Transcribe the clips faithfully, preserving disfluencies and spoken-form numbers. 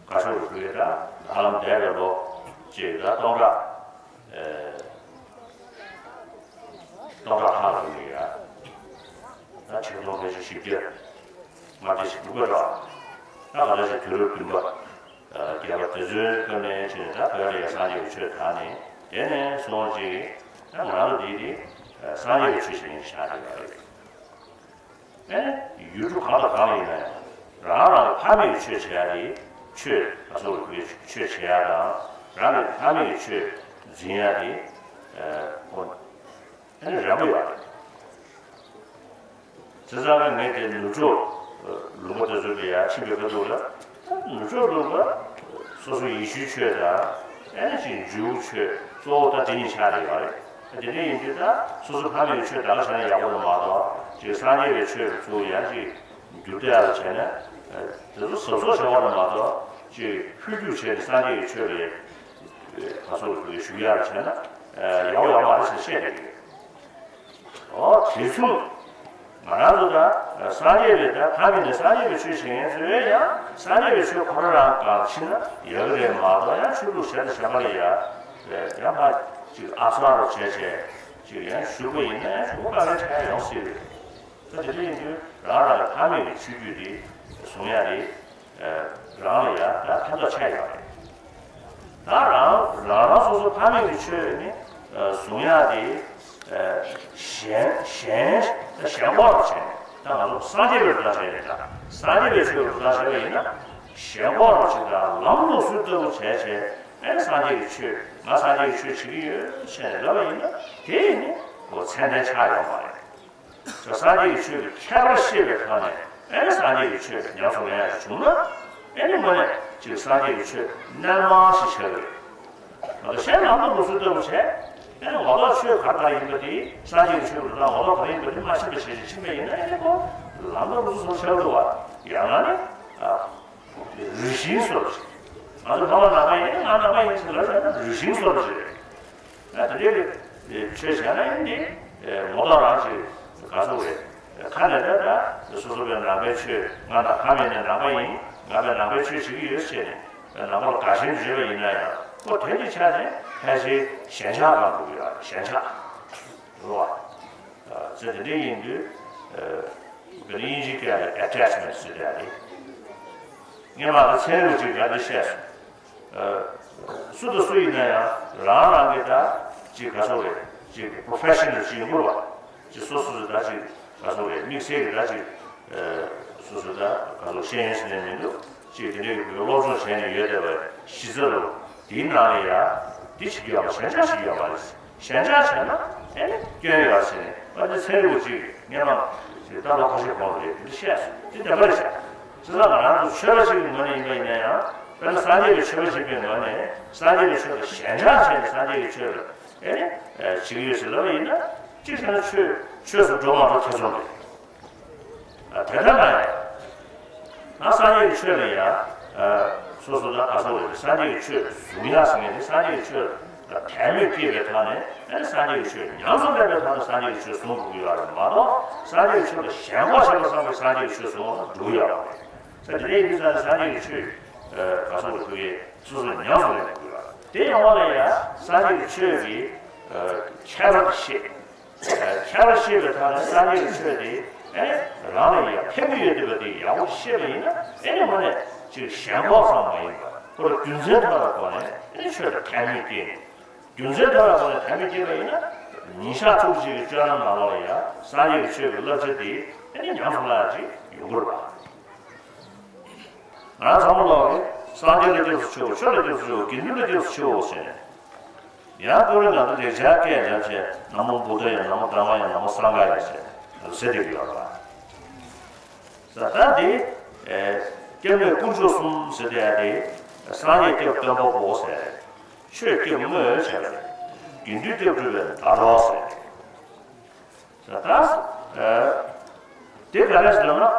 བཀའ་ཤོག་རུ་ཕུལ་ཡས་ད་ཧ་ལམ་འདས་པའི་ལོ་གཅིག་ད་སྟོང་ཕྲག་ཨེ་སྟོང་ཕྲག་ལྷག་ལ་ཡོད་ཡ། ད་ཆིག་སྟོང་ཕལ་ཆེར་བཞི་བརྒྱ་ལྔ་བརྒྱ་ཞིག་འདུག་པ་འདྲ། ད་ག་ལ་ཞིག་དུས་རབས་བདུན་པ་རྒྱལ་བ་དེ་ཚོའི་སྐབས་ནས་བྱས་ནས་ད་བོད་ལ་ཡ་སངས་རྒྱས་ཀྱི་ཆོས་དར་ནས། དེ་ནས་བཟུང་ཅིག་ད་ང་རང་ཚོ་འདི་དེ་སངས་རྒྱས་ཀྱི་ཆོས་ཞིག་ཡིན་ཆགས་བསྡད་ཡོད་རེད། ཨེ་ཡུལ་གྲུ་གང་དང་གང་ལ་ཡིན་ན་ཡང་རང་རང་གི་ཕ་མེས་ཀྱི་ཆོས་བྱེད་ཡ་དེ། ཆོས་ང་ཚོ་བོད་ཆོས་བྱེད་ཡ་དང་རང་གི་ཕ་མེས་ཀྱི་ཆོས་འཛིན་ཡ་དེ། ཨེ་ཁོ་ཨེ་རན་པོ་ཡོད་རེད། དེ་ཙང་ངས་དེ་ནུབ་ཕྱོགས་ལུང་པ་དེ་ཚོ་ལ་ཡ་ཕྱིན་པའི་ཁ་ཐུག་ལ། ད་ནུབ་ཕྱོགས་ལུང་པ་སོ་སོ་ཡེ་ཤུའི་ཆོས་དང་། ཨེ་ཅིག་ཇུའུ་ཆོས་གཙོ་བོ་ད་དེ་གཉིས་ཆགས་བསྡད་ཡོད་རེད། དེ་འདྲ་ཡིན་དུས་ད་སོ་སོ་ཕ་མེས་ཀྱི་ཆོས་ད་ག་ཆགས་ན་ཡག་པོ་རེད་མ་གཏོགས། ཅིག་སངས་རྒྱས་པའི་ཆོས་ལ་ཚུར་ཡར་ཅིག་འགྱུར་བསྡད་ཡ་ལ་བྱས་ན། དེ་ཚོ་གཟབ་གཟབ་བྱེད་དགོས་རེད་མ་གཏོགས། ཅིག་འཕུལ་འགྱུར་བྱས་ནས་སངས་རྒྱས་ཀྱི་ཆོས་ལ་ཡ་ག་ཚོད་ཞུགས་ཡ་ལ་བྱས་ན་ཡག་པོ་ཡོད་མ་རེད་ཟེར་བཤད་བསྡད་ཀྱི་ཡོད། འོ་དེ་མཚུངས། ང་རང་ཚོ་ད་སངས་རྒྱས་པའི་ད་ཕ་མེས་ནས་སངས་རྒྱས་པའི་ཆོས་བྱེད་མཁན་ཚོས་ཡང་སངས་རྒྱས་པའི་ཆོས་ཁོ་རང་རང་སྒང་ཕྱིན་ན་ཡག་གི་རེད་མ་གཏོགས། ཡང་ཆོས་ལུགས་གཞན་དང་གཞན་པ་ལ་ཡ་ཡང་ཕར་ཅིག་ཨ་ཚར་རུ་བྱས་བྱས་ཅིག་ཡང་ཞུགས་པ་ཡིན་ན་ཡང་ཞུགས་པ་དཀའ་ངལ་འཕྲད་ཡོང་སྲིད་རེད། ད་དེ་འདྲ་ཡིན་དུས་རང་རང་གི་ཕ་མེས་ཀྱི་ཆོས་བརྒྱུད་དེ་བཟུང་ཡ་རེད། རང་ལ་ཡ་ད་ཕན་ཐོགས་ཆེ་ཡོད་རེད། ད་རང་རང་རང་སོ་སོ་ཕ་མེས་ཀྱི་ཆོས་ནི་བཟུང་ཡག་དེ་གཞན་གཞན་གཞན་ཁོག་ལ་བྱས་ནས། ད་ང་ཚོ་སངས་རྒྱས་པའི་རུ་ཐག་བྱས་ནས། ད་སངས་རྒྱས་པའི་ཆོས་རུ་ཐག་བྱས་པ་ཡིན་ན། གཞན་ཁོག་ལ་ཅིག་ད་ལམ་ལུགས་སྲོལ་ལྟ་བུ་བྱས་བྱས། ཨེ་སངས་རྒྱས་ཀྱི་ཆོས། ང་སངས་རྒྱས་ཀྱི་ཆོས་བྱེད་ཀྱི་ཡོད་ཟེར་ནས་ལབ་པ་ཡིན་ན། དེ་ནི་ཁོ་ཚད་ལྡན་ཆགས་ཡོད་མ་རེད། སངས་རྒྱས་ཀྱི་ཆོས་ཀྱི་ཁྱད་པར་ཤེས་པའི་ཐོག་ནས། ཨེ་སངས་རྒྱས་ཀྱི་ཆོས་ཉམས་སུ་ལེན་ཡག་བྱུང་ན། ཨེ་ནི་དངོས་གནས་ཅིག་སངས་རྒྱས་ཀྱི་ཆོས་རྣལ་མ་ཞིག་ཆགས་ཀྱི་རེད། ང་ཚོ་གཞན་ལམ་སྟོན་ལུགས་སྲོལ་ལྟ་བུ་བྱས། ཨེ་ནི་ངོ་ཐོག་ཆོས་ག་རེ་ག་རེ་ཡིན་པ་དེ། སངས་རྒྱས་ཀྱི་ཆོས་ཀྱི་ལམ་ངོ་ཐོག་ག་རེ་ཡིན་པ་དེ་མ་ཤེས་པ་བྱས་བྱས་ཕྱིན་པ་ཡིན་ན། ཨེ་ནི་ཁོ་ལམ་སྟོན་ལུགས་སྲོལ་ཆགས་འགྲོ་བ། ཡང་ན་ནི་ཨ། རུས་ཤིང་བཟོ་འདྲ་ཞིག་ང་ཚོ་ཕ་མ་ནང་པ་ཡིན། ང་ནང་པ་ཡིན་ཟེར་ལབ་བྱས་ན་རུས་ཤིང་བཟོ་འདྲ་ཞིག་རེད། ཨ་དེ་འདྲའི་ཆོས་བྱས་ན་ཡིན་ཏེ། ངོ་ཐོག་རང་ཅིག་ག་ཚོད་རེད། ཁ་ནས་ད་ད་སོ་སོ་པའི་ནང་པའི་ཆོས། ང་དང་ཕ་མེས་ནས་ནང་པ་ཡིན། ང་པའི་ནང་པའི་ཆོས་བྱེད་ཀྱི་ཡོད་ཟེར་ནས་ནང་པ་ལ་དགའ་ཞེན་བྱེད་པ་ཡིན་ན་ཡང་། ཁོ་དོན་གྱི་ཆ་ནས་ཕལ་ཆེར་ཞེན་ཆགས་སྒང་འགྲོ་གི་ཡོད་རེད། ཞེན་ཆགས། རེད་བ། ཚེ་དེ་འདྲ་ཡིན་དུས། བོད་དབྱིན་ཇིའི་སྐད་ལ་ཨེ་ཊེཆ་མེན་ཊི་ཟེར་ཡ་རེད། སྔོན་མ་ད་ཚན་རིག་ཅིག་ཡར་འདི་བཤད་སོང་། སུ་དང་སུ་ཡིན་ན་ཡང་རང་རང་གི་ད་ཅིག་ག་ཚོད་རེད། ཅིག་པོ་རོ་ཕེ་ཤི་ནལ་ཅིག་ཡོང་གི་རེད་བ། ཅིག་སོ་སོ་སོ་ད་ཅིག་ག་ཚོད་རེད། དམིགས་བསལ་གྱི་ད་ཅིག་སོ་སོ་ད་ག་ཚོད་ཤེས་ཡོན་ཟེར་ནས་མི་འདུག་ཅིག་དེ་འདྲའི་སློབ་སྦྱོང་བྱས་ནས་ཡོད་བསྡད་པའི་གཞི་རྩ་རུ། དེའི་ནང་ལ་ཡ་འདི་བྱེད་རྒྱུ་ཡོད་མ་རེད། ཞེན་ཆགས་བྱེད་རྒྱུ་ཡོད་མ་རེད། ཞེན་ཆགས་བྱས་ན་ཨེ་ནི་སྐྱོན་ཡོད་ཟེར་ནས། ཨ་ནི་ཚན་རིག་པ་ཅིག་སྔོན་མ་ཅིག་ད་ལོ་ཁ་ཤས་གོང་རེད། འདི་བཤད་སོང་། འདི་བདེན་པ་རེད་ཤག་བྱས་ཙང་ང་རང་ཚོ་ཆོས་པ་ཞིག་གི་ངོས་ནས་ཡིན་པ་ཡིན་ན་ཡང་། དཔེར་ན་སངས་རྒྱས་པའི་ཆོས་པ་ཞིག་པའི་ངོས་ནས། སངས་རྒྱས་པའི་ཆོས་ལ་ཞེན་ཆགས་བྱས་ནས་སངས་རྒྱས་པའི་ཆོས་ལ་ཨེ་ནི་བྱེད་ཀྱི་ཡོད་ཟེར་ལབ་པ་ཡིན་ན། གཅིག་བྱས་ན་ཆོས་ཆོས་སུ་འགྲོ་མ་འགྲོ་ཐེ་ཚོམ་རེད། ཨ་དེ་ལྟར་ན་ཡང་། ང་སངས་རྒྱས་ཀྱི་ཆོས་ལ་ཡང་། སོ་སོ་ལ་ག་ཚོད་རེད། སངས་རྒྱས་ཀྱི་ཆོས་བཟུང་ཡག་ཟེར་མཁན་དེ། སངས་རྒྱས་ཀྱི་ཆོས་ལ་དད་མོས་སྐྱེས་པའི་ཐོག་ནས། ཨ་ནི་སངས་རྒྱས་ཀྱི་ཆོས་ཉམས་སུ་ལེན་པའི་ཐོག་ནས་སངས་རྒྱས་ཀྱི་ཆོས་བཟུང་དགོས་ཀྱི་ཡོད་རེད་མ་གཏོགས། སངས་རྒྱས་ཀྱི་ཆོས་ལ་ཞེན་ཁོག་བྱེད་པ་བསམ་པའི་སངས་རྒྱས་ཀྱི་ཆོས་བཟུང་བ་ལ་འགྲོ་གི་ཡོད་རེད། ས་དེ་འདྲ་ཡིན་དུས་ཙང་ནས་སངས་རྒྱས་ཀྱི་ཆོས་ག་ཚོད་རེད། ཐུགས་ཡས་སོ་སོ་ཉམས་སུ་ལེན་དགོས་ཡོད་རེད། དེ་ཡོང་བ་ལ་ཡང་སངས་རྒྱས་ཀྱི་ཆོས་ཀྱི་ཁྱད་པར་དེ་ཤེས། ཁྱད་པར་ཤེས་པའི་ཐོག་ནས་སངས་རྒྱས་ཀྱི་ཆོས་དེ་ཨེ་རང་ལ་ཡང་ཕན་གྱི་ཡོད་བསྡད་པ་དེ་ཡག་པོ་ཤེས་པ་ཡིན་ན། ཨེ་ནི་དངོས་གནས་ཅིག་ཞེན་ཁོག་ཙམ་མ་ཡིན་པར། ཁོ་རང་རྒྱུ་མཚན་ཐོགས་པའི་སྒོ་ནས་ཨེ་ནི་ཆོས་ལ་དད་མོས་སྐྱེས་ནས། རྒྱུ་མཚན་ཐོགས་པའི་སྒོ་ནས་དད་མོས་སྐྱེས་པ་ཡིན་ན། ཉིན་ཞག་ཐུགས་རྗེ་ཆེན་པོའི་སྤྱོད་ལམ་ནང་ལོགས་ལ་ཡང་སངས་རྒྱས་ཀྱི་ཆོས་ཀྱི་བསླབ་བྱ་དེ་ཨེ་ནི་ཉམས་སུ་བླང་ཡག་ཅིག་ཡོང་གི་རེད་པ། ང་རང་ཚང་མ་ལོག་གིས་སངས་རྒྱས་ལ་སྐྱབས་སུ་མཆིའོ། ཆོས་ལ་སྐྱབས་སུ་མཆིའོ། དགེ་འདུན་ལ་སྐྱབས་སུ་མཆིའོ་ཟེར་ནས། ཡང་ཁོ་རང་ང་ཚོ་ལེགས་སྦྱར་སྐད་ལ་བྱས། ན་མོ་བུདྡྷ་ཡ། ན་མོ་དྷརྨ་ཡ། ན་མོ་སངྒྷ་ཡ་ཟེར་ཟེར་བསྡད་ཀྱི་ཡོད་རེད་པ། ས་ད་འདི་ཨེ་སྐྱབས་གནས་དཀོན་མཆོག་གསུམ་ཟེར་བསྡད་ཡ་དེ། སངས་རྒྱས་སྐྱབས་སྟོན་པ་པོ་ཟེར། ཆོས་སྐྱབས་དངོས་བྱས་པ་རེད། དགེ་འདུན་སྐྱབས་སྒྲུབ་པའི་ཟླ་གྲོགས་ཟེར། ད་ཨ་དེ་ག་རེ་ཟེར་ན། ཨ་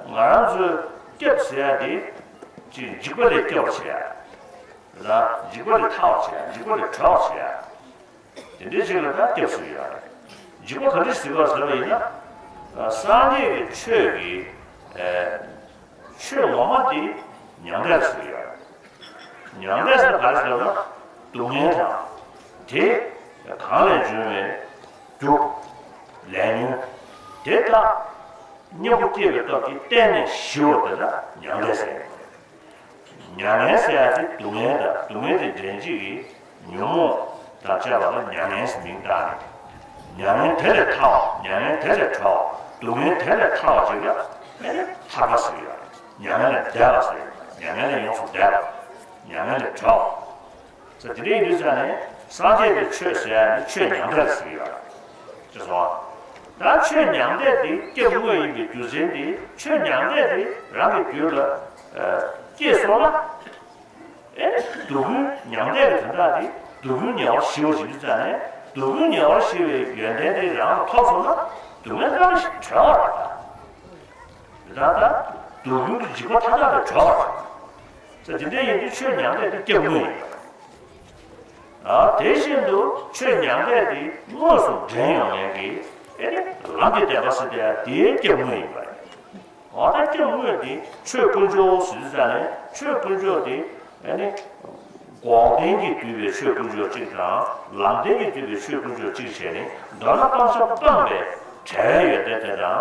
ང་རང་ཚོའི་སྐྱབས་ཟེར་ཡ་དེ་ཅིག་འཇིགས་པ་ལས་སྐྱོབ་པར་བྱེད་ཡ། ད་འཇིགས་པ་ལས་ཐར་བར་བྱེད་ཡ། འཇིགས་པ་ལས་གྲོལ་བར་བྱེད་ཡ། དེ་འདྲའི་ཅིག་ལ་ད་སྐྱབས་ཟེར་གྱི་ཡོད་རེད། འཇིགས་པ་ག་འདྲ་ཞིག་བར་ཟེར་བ་ཡིན་ན། ཨ་སངས་རྒྱས་ཀྱི་ཆོས་ཀྱི་ཨ་ཆོས་ངོ་མ་དེ་ མྱང་འདས་ཟེར་གྱི་ཡོད་རེད། མྱང་འདས་ཟེར་ན་ག་རེ་ཟེར་ན། སྡུག་བསྔལ་དང་། དེ་གང་ལས་བྱུང་བའི་རྒྱུ། ལས་ཉོན། དེ་དག་གཉེན་པོ་སྐྱེས་པའི་སྟོབས་ཀྱིས་བརྟེན་ནས་ཞི་བ་དེ་ལ་མྱང་འདས་ཟེར། མྱ་ངན་ཟེར་ཡ་དེ་སྡུག་བསྔལ་དང་སྡུག་བསྔལ་དེ་འདྲེན་བྱེད་ཀྱི་ཉོན་མོངས་དང་བཅས་པ་ལ་མྱ་ངན་ཟེར་མིང་བཏགས་ནས། མྱ་ངན་དེ་ལས་ཐར་བ། མྱ་ངན་དེ་ལས་བྲལ་བ། སྡུག་བསྔལ་དེ་ལས་ཐར་བ་ཅིག་ལ་ཨེ་ནི་ཐར་པ་ཟེར་གྱི་ཡོད་རེད། མྱ་ངན་ལས་འདས་པ་ཟེར། མྱ་ངན་ལས་ཡོངས་སུ་འདས་པ། མྱ་ངན་ལས་བྲལ་བ། ཟེར་དེ་འདྲ་ཡིན་དུས་ཙང་ནས་སངས་རྒྱས་པའི་ཆོས་ཟེར་ཡ་ནི་ཆོས་མྱང་འདས་ཟེར་གྱི་ཡོད་རེད། ཅེས་སོ། ད་ཆོས་མྱང་འདས་དེ་སྐྱེ་བ་དངོས་ཡིན་པའི་རྒྱུ་མཚན་དེ། ཆོས་མྱང་འདས་དེ་རང་གི་རྒྱུད་ལ་ཨ་སྐྱེས་སོང་ན། ཨེ་སྡུག་ཀུན་མྱང་འདས་ཀྱི་དོན་དག་དེ་སྡུག་ཀུན་ཉེ་བར་ཞི་བ་ཞིག་ཡིན་དུས་ཙང་ནས། སྡུག་ཀུན་ཉེ་བར་ཞི་བའི་ཡོན་ཏན་དེ་རང་ལ་ཐོབ་སོང་ན་སྡུག་བསྔལ་རང་གིས་བྲལ་བ་རེད། ད་ལྟ་སྡུག་ཀུན་གྱི་འཇིགས་པ་མཐའ་དག་ལས་གྲོལ་བ་རེད། ཟེར་དེ་འདྲ་ཡིན་དུས་ཆོས་མྱང་འདས་དེ་སྐྱེ་བ་དངོས་ཡིན་པ་རེད། ཨ་དེ་བཞིན་དུ་ཆོས་མྱང་འདས་དེ་དངོས་སུ་འདྲེན་ཡོང་མཁན་གྱི་ཨེ་ནི་ལམ་གྱི་བདེན་པ་ཟེར་དེ་དེའི་སྐྱེ་བ་དངོས་ཡིན་པ་རེད། འོ་ད་སྐྱེ་བ་དངོས་དེ་ཆོས་དཀོན་མཆོག་ཟེར་དུས་ཙང་ནས་ཆོས་དཀོན་མཆོག་དེ་ཨེ་ནི། འགོག་བདེན་གྱིས་བསྡུས་པའི་ཆོས་དཀོན་མཆོག་གཅིག་དང་། ལམ་བདེན་གྱིས་བསྡུས་པའི་ཆོས་དཀོན་མཆོག་གཅིག་བྱས་ནས། མདོར་ན་སྤང་བྱ་སྤངས་པའི་བྲལ་བའི་ཡོན་ཏན་དེ་དང་།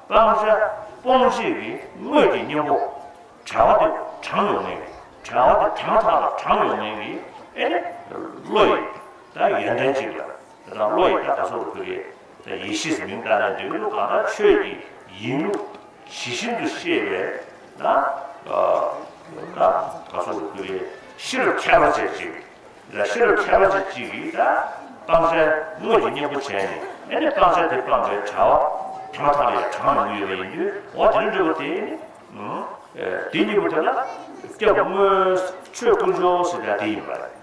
སྤང་བྱ་སྤོང་བྱེད་ཀྱི་དངོས་ཀྱི་གཉེན་པོ། བྲལ་བ་དེ་དྲངས་ཡོང་མཁན་གྱི། བྲལ་བ་དེ་དེ་མ་ཐག་ལ་དྲངས་ཡོང་མཁན་གྱི་ཨེ་ནི་བློ་ཡི་ད་ཡོན་ཏན་གཅིག་ལ། དེ་དང་བློ་ཡི་ད་ག་སོགས་ལ་ཕུལ་གྱི། ད་ཡེ་ཤེས་ཟེར་མིང་བཏགས་ནས་འདུག་ག་ད་ཆོས་ཀྱི་ཡིན་ལུགས་ཇི་བཞིན་དུ་ཤེས་པའི་ད་ད་ག་སོགས་ལ་ཕུལ་གྱི། ཤེས་རབ་ཁྱད་པར་ཅན་གཅིག་ལ། ཤེས་རབ་ཁྱད་པར་ཅན་གཅིག་གིས་ད་སྤང་བྱ་དངོས་ཀྱི་གཉེན་པོ་བྱས་ནས། ཨེ་ནི་སྤང་བྱ་དེ་སྤངས་པའི་བྱ་བ་དེ་མ་ཐག་ལ་ཡང་དྲངས་ཡོང་གི་ཡོད་པ་ཡིན་དུས། འོ་དེ་འདྲ་འདྲ་བོ་དེ་ནི། ཨ་དེ་གཉིས་པོ་དེ་ལ་སྐྱེ་བ་དངོས་ཆོས་དཀོན་མཆོག་ཟེར་ཡ་དེ་ཡིན་པ་རེད།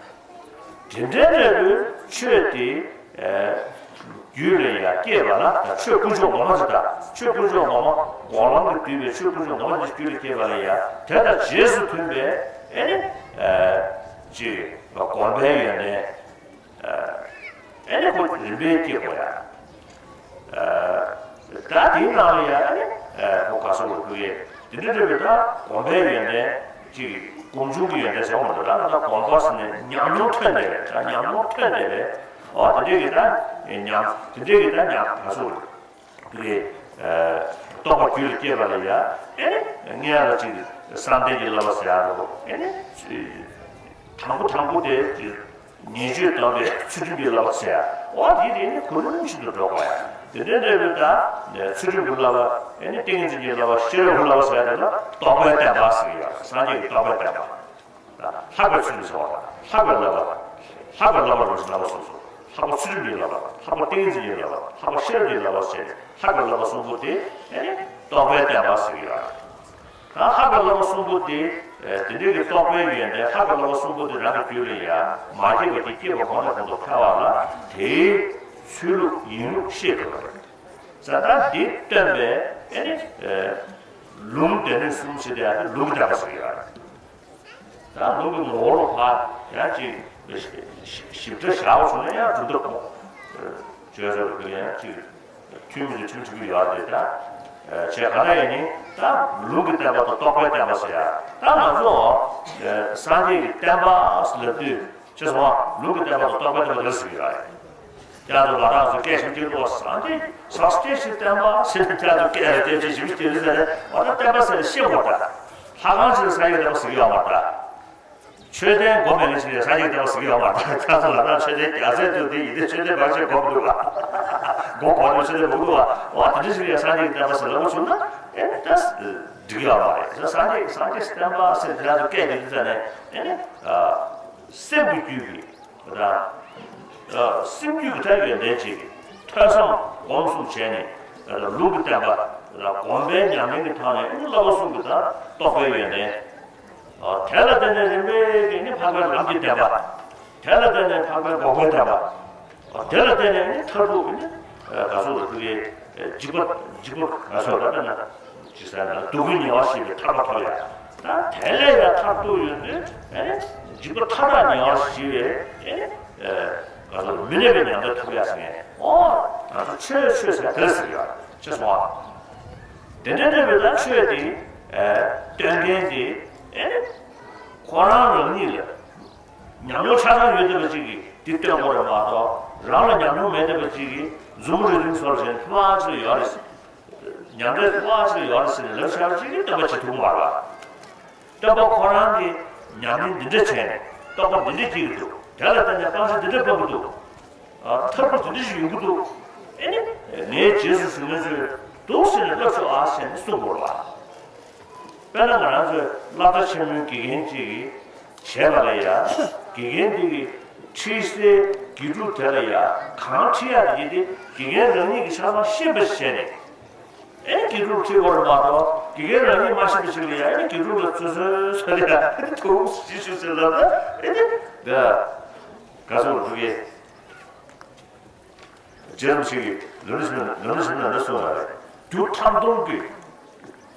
དེ་འདྲའི་འབྲས་བུའི་ཆོས་དེ་ཨ་རྒྱུད་ལ་ཡང་སྐྱེས་པ་ལ། ད་ཆོས་དཀོན་མཆོག་ངོ་མ་དེ། ད་ཆོས་དཀོན་མཆོག་ངོ་མ། འགོག་ལམ་གྱིས་བསྡུས་པའི་ཆོས་དཀོན་མཆོག་ངོ་མ་དེ་རྒྱུད་ལ་སྐྱེས་པ་ལ་ཡང་། དེ་དང་རྗེས་སུ་མཐུན་པའི་ཨེ་ནི་ཨ་ཅིག་སྒོམ་པའི་ཡོན་ཏན། ཨ་ཨེ་ནི་ཁོ་རིམ་པས་སྐྱེ་དགོས་ཡ། ཨ་ད་དེའི་ནང་ལ་ཡ་ཨེ་ནི་ཨ་ཁོ་ག་སོགས་ལ་ཕུལ་གྱི། དེ་འདྲ་འདྲ་བའི་ད་སྒོམ་པའི་ཡོན་ཏན་གཅིག་སྒོམ་བྱུང་གི་ཡོན་ཏན་ཟེར་བ་མ་གཏོགས། ད་ད་སྒོམ་པ་ཟེར་ནས་ཉམས་མྱོང་ཐོན་ནས་རེད། ད་ཉམས་མྱོང་ཐོན་ནས་རེད། འོ་དེ་འདྲའི་གི་ད་ཉམས། དེ་འདྲའི་གི་ད་ཉམས། ག་སོགས་ལ་ཕུལ་གྱི། ཨ་རྟོགས་པ་རྒྱུད་ལ་སྐྱེས་པ་ལ་ཡ་ཨེ་ནི་སྔོན་ལ་ཅིག་བསམ་གཏན་གྱི་བསླབ་པ་ཟེར་ཡ་རེད། ཨེ་ནི། དང་པོ་དང་པོ་དེ་ཉེས་སྤྱོད་སྡོམ་པའི་ཚུལ་ཁྲིམས་ཀྱི་བསླབ་པ་ཟེར་ཡ། འོ་དེ་དེ་ནི་གོ་རིམ་བཞིན་དུ་འགྲོ་དགོས་ཡ། དེ་འདྲའི་འབྲས་བུ་ད་ཚུལ་ཁྲིམས་ཀྱི་བསླབ་པ། ཨེ་ནི་ཏིང་ངེ་འཛིན་གྱི་བསླབ་པ། ཤེས་རབ་ཀྱི་བསླབ་པ་ཟེར་ཡ་དེ་ལ་རྟོགས་པའི་བསྟན་པ་ཟེར་གྱི་ཡོད། སངས་རྒྱས་ཀྱི་རྟོགས་པའི་བསྟན་པ། ལྷག་པའི་ཚུལ་ཁྲིམས་ཟེར་བ། ལྷག་པའི་བསླབ་པ། ལྷག་པའི་བསླབ་པ་རང་བཞིན་ལ་སོ་སོ། ལྷག་པ་ཚུལ་ཁྲིམས་ཀྱི་བསླབ་པ། ལྷག་པ་ཏིང་ངེ་འཛིན་གྱི་བསླབ་པ། ལྷག་པ་ཤེས་རབ་ཀྱི་བསླབ་པ་ཟེར་ནས། ལྷག་པའི་བསླབ་པ་གསུམ་པོ་དེ་ཨེ་ནི་རྟོགས་པའི་བསྟན་པ་ཟེར་གྱི་ཡོད། ད་ལྷག་པའི་བསླབ་པ་གསུམ་པོ་དེ། ཨ་དེ་འདྲའི་གི་རྟོགས་པའི་ཡོན་ཏན་ལྷག་པའི་བསླབ་པ་གསུམ་པོ་དེ་རང་གི་རྒྱུད་ལ་ཡ་མ་སྐྱེས་པ་དེ་སྐྱེས་པ་གོང་ནས་གོང་དུ་འཕེལ་བ་ལ་དེའི་ཚུལ་ལུགས་ཡིན་ལུགས་ཤེས་དགོས་པ་རེད། ཟེར་ད་འདི་སྟོན་པའི་ཨེ་ནི་ཨ་ལུང་སྡེ་སྣོད་གསུམ་ཞེས་དེ་ཡང་ལུང་གི་བསྟན་པ་ཟེར་གྱི་ཡོད་རེད། ད་ལུང་གི་ངོ་བོ་ལ་ཕར་ཡང་ཅིག་ཞིབ་ཕྲ་བཞག་པ་བྱུང་ན་ཡང་གྲུབ་མཐའ་ཁོ་བརྗོད་བྱ་ལ་ཕུལ་ཡང་ཅིག་ཐུན་མིན་གྱི་ཁྲིམས་ཁྲིམས་ཀྱི་ཡོད་རེད། ད་བྱས་ག་རེ་ཡིན་ནི། ད་ལུང་གི་བསྟན་པ་དང་རྟོགས་པའི་བསྟན་པ་ཟེར་ཡ། ད་ང་ཚོ་སངས་རྒྱས་ཀྱི་བསྟན་པ་ཟེར་ལབ་དུས་ཅི་སོང་། ལུང་གི་བསྟན་པ་དང་རྟོགས་པའི་བསྟན་པ་དེ་ལ་ཟེར་གྱི་ཡོད་རེད། ཁྱེད་ཚོ་ང་རང་ཚོ་སྐད་ཞིབ་ཀྱི་བློ་སངས་རྒྱས་སངས་རྒྱས་ཀྱི་བསྟན་པ་ཟེར་ནས། ཁྱེད་ཚོ་སྐད་ལ་སྐད་ཆ་ཞིབ་ཀྱི་ཟེར་ནས། འོ་ན་བསྟན་པ་ཟེར་ནས་ཤེས་དགོས་ད། ལྷ་ཁང་ཆེན་སངས་རྒྱས་བསྟན་པ་ཟེར་གྱི་ཡོད་མ་རེད་ད། མཆོད་རྟེན་སྒོམ་མེད་མཁན་ཞིག་ལ་སངས་རྒྱས་བསྟན་པ་ཟེར་གྱི་ཡོད་མ་རེད་ད། ཁྱེད་ཚོ་ལ་ད་མཆོད་རྟེན་རྒྱ་ཚད་དུ་དེ་ཡིན་དེ། མཆོད་རྟེན་བར་ཆད་སྒོམ་འདུག་ག་སྒོམ་གོ་དེ་མཆོད་རྟེན་མི་འདུག་ག་འོ་དེ་འདྲ་ཞིག་ལ་སངས་རྒྱས་བསྟན་པ་ཟེར་ལབ་པ་བྱུང་ན། ཨེ་ད་འགྲིག་ཡོད་མ་རེད། སངས་རྒྱས་སངས་རྒྱས་བསྟན་པ་ཟེར་དེ་ཚོ་སྐད་དེ་དུས་ཙ་ནས་ཨེ་ནི་སེམས་ཀྱི་རྒྱུད་ཀྱི། ད་སེམས་རྒྱུད་ཀྱི་ད་ཡོན་ཏན་ཅིག་ཐོས་བསམ་སྒོམ་གསུམ་བྱས་ནས། ལུང་གི་བསྟན་པ་ལ་སྒོམ་པའི་ཉམས་ལེན་གྱི་ཐོག་ནས་བསླབ་པ་གསུམ་གྱི་ད་རྟོགས་པའི་ཡོན་ཏན། དེ་ལ་བརྟེན་ནས་རིམ་པས་ཀྱིས་ནི་འཕགས་པའི་ལམ་གྱི་བསྟན་པ། དེ་ལ་བརྟེན་ནས་འཕགས་པའི་འགོག་པའི་བསྟན་པ། དེ་ལ་བརྟེན་ནས་ནི་མཐར་ཐུག་ནི་ག་སོགས་ལ་ཐུག་གི། འཇིགས་པ་འཇིགས་པ་ག་སོགས་ལ་བརྟེན་ན། ཇི་ལྟར་ན་སྡུག་ཀུན་ཉེ་བར་ཞི་བའི་ཐར་པ་ཐོབ་ཡ། ད་དེ་ལས་ཡང་མཐར་ཐུག་ཡོང་དུས་ཨེ་ནི་འཇིགས་པ་མཐའ་དག་ཉེ་བར་ཞི་བའི་ཨེ་ནི་ཨ་ག་ཚོད་མི་གནས་པའི་མྱང་འདས་ཐོབ་ཡ་ཟེར་མཁན། ཨོ་ང་ཚོ་ཆོས་ཆོས་ཟེར་དེ་ཟེར་ཡ་ཅེས་སོང་བ། དེ་འདྲའི་འདྲ་བའི་ད་ཆོས་དེ་ཨེ་སྟོན་མཁན་དེ་ ཨེ། ཁོ་རང་རང་ཉིད་ལ་ཉམས་མྱོང་ཆ་ཚང་ཡོད་བསྡད་པ་ཅིག་གིས་འདི་སྟོན་དགོས་རེད་མ་གཏོགས། རང་ལ་ཉམས་མྱོང་མེད་བསྡད་པ་ཅིག་གིས་མཛུབ་མོ་རེ་རེ་སོར་བཞིན་ཕ་ཅིག་ཡོད་རེད། ཉམས་འབྲེལ་ཕ་ཅིག་ཡོད་རེད་ཟེར་ནས་ལབ་བཞག་པ་ཅིག་གིས་སྟོན་པ་བྱེད་ཐུབ་མ་རེད། སྟོན་པ་ཁོ་རང་གིས་ཉམས་ལེན་འདི་འདྲ་བྱས་ནས་རྟོགས་པ་འདི་འདྲ་སྐྱེ་གི་འདུག་དེ་ལ་བརྟེན་ནས་སྤང་བྱ་འདི་འདྲ་སྤང་གི་འདུག་ཨ། ཐབས་ལམ་འདི་འདྲ་ཞིག་ཡོང་གི་འདུག་ཨེ་ནི། ངའི་རྗེས་སུ་ཞུགས་མཁན་ཚོས་འདུག་ཟེར་ནས་སློབ་ཤོག་ཨ་ཟེར་ནས་གསུང་དགོས་རེད་པ། དཔེར་ན་ང་རང་ཚོས་སློབ་གྲྭ་ཆེན་མོའི་དགེ་རྒན་ཅིག་གིས་བྱས་པ་ལ་ཡ། དགེ་རྒན་འདི་གིས་ཁྲིད་སའི་དགེ་ཕྲུག་དེ་ལ་ཡ་གང་ཁྲིད་ཡག་དེ་དེ་དགེ་རྒན་རང་ཉིད་ཀྱིས་ཆ་ཚང་ཤེས་པ་ཞིག་བྱས་ནས། ཨེ་དགེ་ཕྲུག་ཁྲིད་དགོས་རེད་མ་གཏོགས། དགེ་རྒན་རང་ཉིད་མ་ཤེས་པ་ཞིག་ལ་ཡ། ཨེ་དགེ་ཕྲུག་ལ་ཚོད་ཚོད་ཟེར་ཡ། ཨེ་ཐུགས་ཞིབ་ཞིབ་ཟེར་ལབ་ན། ཨེ་དེ་འདི་ག་ཚོད་འགྲོ་གི། རྗེ་རིན་པོ་ཆེ་གིས་ལམ་རིམ་ལམ་རིམ་ནང་ལ་གསུངས་པ་རེད། རྒྱུ་ཐམ་གཏོང་གི།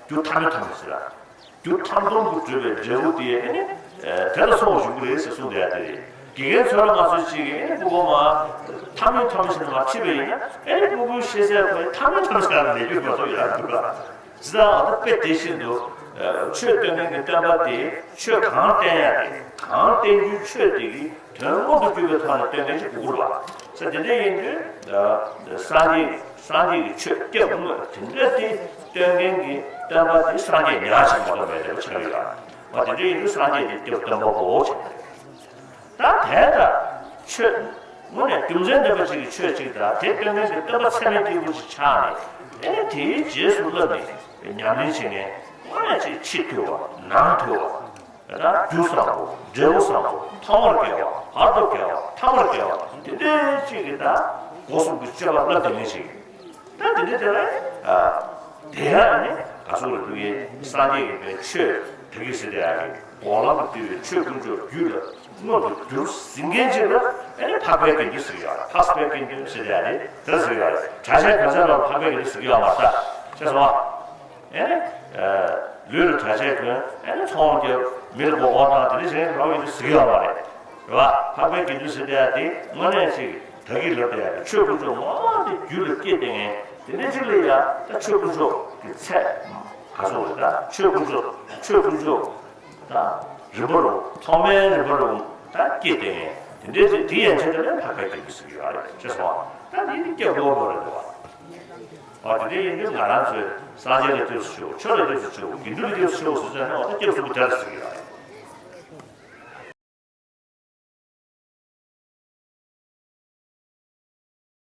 རྒྱུ་ཐ་མལ་ཐོབ་ཟེར་ལ། རྒྱུ་ཐམ་གཏོང་གི་སྒྲུབ་པའི་འབྲས་བུ་དེ་ཨེ་ནི། དེ་ལ་སོང་བ་བཞུགས་ཀྱི་རེད་ཟེར་གསུངས་བསྡད་ཡ་དེ་རེད། དགེ་རྒན་ཚོ་ལ་ང་ཚོས་ཅིག་གིས་ཨེ་ནི་ཕྲུ་གུ་མ་ཐ་མལ་ཐོབ་ཟེར་ནས་མ་ཁྲིད་པ་ཡིན་ན། ཨེ་ནི་ཕྲུ་གུའི་ཤེས་ཚད་ཁོ་ཐ་མལ་ཐོབ་ཟེར་ལ་ལས་རྒྱུ་མ་གཏོགས་ཡོད་ར་འདུག་ག། ཇི་ལྟར་ང་ཚོ་དཔེ་དེ་བཞིན་དུ། ཆོས་སྟོན་མཁན་གྱི་སྟོན་པ་དེ་ཆོས་གང་བསྟན་ཡ་དེ། གང་བསྟན་རྒྱུའི་ཆོས་དེ་གི་དོན་མངོན་དུ་གྱུར་པའི་ཐོག་ནས་སྟོན་མཁན་ཞིག་དགོས་ཀྱི་རེད་པ། ས་དེ་འདྲ་ཡིན་དུས། སངས་རྒྱས་སངས་རྒྱས་ཀྱི་ཆོས་སྐྱབས་དངོས་དེ་འདྲ་དེ་སྟོན་མཁན་གྱི་སྟོན་པ་དེ་སངས་རྒྱས་ཉག་གཅིག་མ་གཏོགས་མེད་པ་ཆགས་ཡོད་ར། མ་དེ་འདྲ་ཡིན་དུས་སངས་རྒྱས་དེ་སྐྱབས་སྟོན་པ་པོ་ཆགས་ཡོད་རེད། ད་དེ་ལྟར་ཆོས་དངོས་གནས་རྒྱུ་མཚན་ལྡན་པ་ཅིག་གི་ཆོས་ཅིག་དང་། དེ་སྟོན་མཁན་གྱི་སྟོན་པ་ཚད་མའི་སྐྱེས་བུ་ཅིག་ཆགས་ནས། ཨེ་ནི་དེའི་རྗེས་སུ་བསླབས་ནས་ཉམས་ལེན་བྱེད་མཁན་དངོས་གནས་ཅིག་ཕྱི་མཐུལ་བ་ནང་མཐུལ་བ། ད་རྒྱུ་བཟང་པོ། འབྲས་བུ་བཟང་པོ། ཐོག་མར་དགེ་བ། བར་དུ་དགེ་བ། ཐ་མར་དགེ་བ། དེ་འདྲའི་ཅིག་གི་ད་སྒོ་གསུམ་གྱི་སྤྱོད་པ་བསླབ་བསྡད་མཁན་ཞིག་ད་དེ་འདྲ་དེ་ལ། ཨ། དེ་ཡང་ནི་ག་ཚོད་རེད་འདུག་ཡེ། སངས་རྒྱས་ཀྱི་པའི་ཆོས་ད་གིན་ཟེར་དེ་ཡང་གི་འོག་ལམ་དུ་བསྡུས་པའི་ཆོས་དཀོན་མཆོག་རྒྱུད་ལ་མངོན་དུ་གྱུར་ཟིན་མཁན་ཅིག་ལ་ཨེ་ནི་འཕགས་པའི་དགེ་འདུན་ཟེར་གྱི་ཡོད་རེད། འཕགས་པའི་དགེ་འདུན་ཟེར་དེ་ཡང་ནི་དེ་ཟེར་གྱི་ཡོད་རེད། གྲྭ་ཆེན་གང་ཟག་ལ་འཕགས་པའི་དགེ་འདུན་ཟེར་གྱི་ཡོད་མ་རེད། ཤེས་སོང་ཨ། ཨེ་ནི། ལུས་ལ་གྲྭ་ཆས་གོན། ཨེ་ནི་ཚོང་རྒྱབ། མི་ལ་མགོ་སྐོར་བཏང་། དེ་འདྲ་བྱས་ནས་འཕགས་པའི་དགེ་འདུན་ཟེར་གྱི་ཡོད་མ་རེད། རེད་བ། འཕགས་པའི་དགེ་འདུན་ཟེར་དེ་ཡང་དེ་དངོས་གནས་ཅིག་ད་གིན་ལབ་དེ་ཡང་ཆོས་དཀོན་མཆོག་ངོ་མ་དེ་རྒྱུད་ལ་སྐྱེས་བསྡད་མཁན་དེ་འདྲ་ཅིག་ལ་ཡ། ད་ཆོས་དཀོན་མཆོག་གི་ཚད་ག་ཚོད་རེད། ད་ཆོས་དཀོན་མཆོག་ཆོས་དཀོན་མཆོག་ད་རིམ་པ་རུ་ཐོག་མའི་རིམ་པ་རུ་ད་སྐྱེས་བསྡད་མཁན་དེ་འདྲ་ཅིག་དེ་ཡན་ཆད་དེ་ལ་འཕགས་པའི་དགེ་འདུན་ཟེར་གྱི་ཡོད་རེད། ཤེས་སོང་ཨ། ད་དེ་ནི་སྐྱབས་དགོས་པ་རེད་འདུག་བ། ཨ། དེ་འདྲ་ཡིན་དུས་ང་རང་ཚོས་སངས་རྒྱས་ལ་སྐྱབས་སུ་མཆིའོ། ཆོས་ལ་སྐྱབས་སུ་མཆིའོ། དགེ་འདུན་ལ་སྐྱབས་སུ་མཆིའོ་ཟེར་ཙང་ནི་འོ་ད་སྐྱབས་སུ་མཆིའོ་ཟེར་གྱི་ཡོད་རེད།